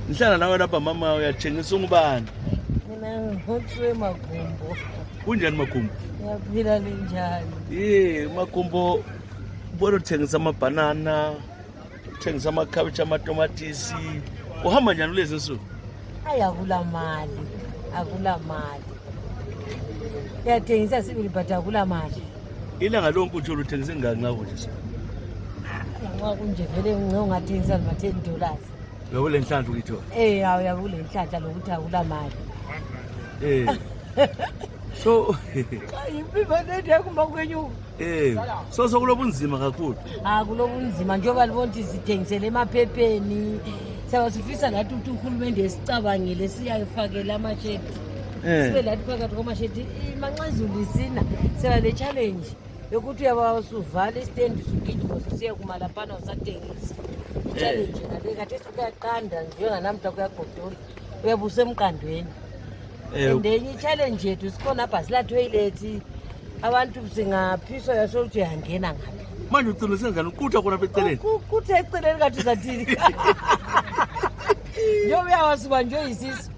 Nihlala nawe lapha mama uyathengisa ungubani? Mina ngihotshwe Magumbo. Kunjani Magumbo? Ngiyaphila linjani? Magumbo ubona uthengisa amabhanana, uthengisa amakhabishi, amatomatisi. Uhamba njani kulezi nsuku? Hayi akula mali. Yathengisa sibili but akula mali. Ilanga lonke uthi uthengisa ingaki ngawo nje? Nxa kunje vele ungathengisa $10. Uyabule nhlanhla ukithola. Uyabule nhlanhla lokuthi akula mali. So impilo nende yakuma kwenyuka. So sokulobunzima kakhulu. Kulobunzima njengoba libona sithengisele emaphepheni. Siyasifisa lathi ukuthi uhulumende esicabangile siyayifakela amashedi. Sibe lathi phakathi kwamashedi imanxezulu isina seba le challenge yokuthi uyabawusuvale istand sugijima siya kumalapana usathengisa. Challenge nale kade sokuyaqanda njenganamhla kuyagodola uyabusa emqandweni. Endenye challenge yethu sikhona apha sila toilet abantu singaphiswa yasho ukuthi uyangena ngapi. Manje ucina senzani ukutha khona eceleni? Kuthe eceleni kathi uzathini. Yo uyawasuba nje isisi.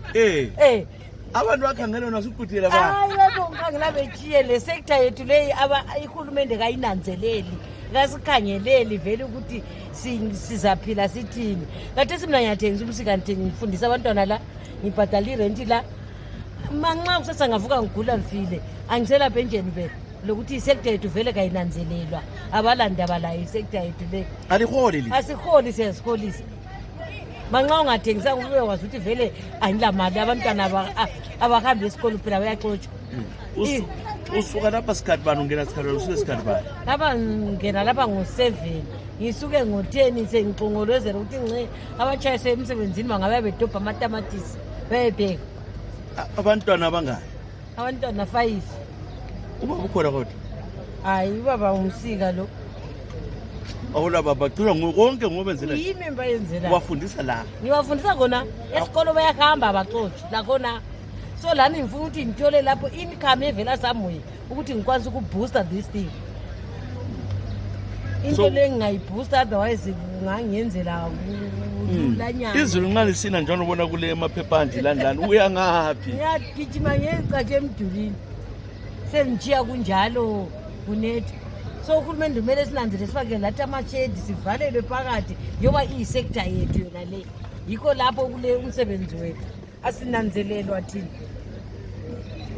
Abantu bakhangela nasukuthe lapha. Hayi bakhangela bechiye le sector yethu le ihulumende kayinanzeleli. Ngasikhangeleli vele ukuthi sizaphila sithini. Kade simna ngiyathengisa umsikani ngifundisa abantwana la ngibhadala irent la. Manxa kusasa ngavuka ngigula mfile angisela penjeni vele lokuthi isector yethu vele kayinanzelelwa abalanda balayo isector yethu le aliholi li asiholi siyasiholisa manxa ungathengisa ube wazi ukuthi vele anila mali abantwana abahamba esikole phela bayaxotsha. Usuka lapha sikhathi bani ungena sikhathi usuke sikhathi bani? Lapha ngena lapha ngo7 ngisuke ngo10 sengixongolozela ukuthi nxe abachayise emsebenzini bangabe bedobha amatamatisi bayebheka. Abantwana abangani? Abantwana 5. Ubaba ukhona kodwa? Hayi ubaba umsika lo. Awula baba cula konke ngobenzela. Yimi bayenzela. Wafundisa la. Ngiwafundisa khona esikolo bayahamba abaxoshi la khona. So lana ngifuna ukuthi ngithole lapho income evela samuye ukuthi ngikwazi ukubooster this thing. Into le ngayibooster otherwise ngangiyenzela lanyana. Izulu nqali sina njalo ubona kule emaphepha nje landlani uya ngaphi? Ngiyagijima ngecatshe emdulini. Sengijiya kunjalo kunethi. So uhulumende kumele sinanzele sifake lathi amashedi sivalelwe phakathi njoba iyi-sector yethu yona le. Yikho lapho kule umsebenzi wethu asinanzelelwa thina.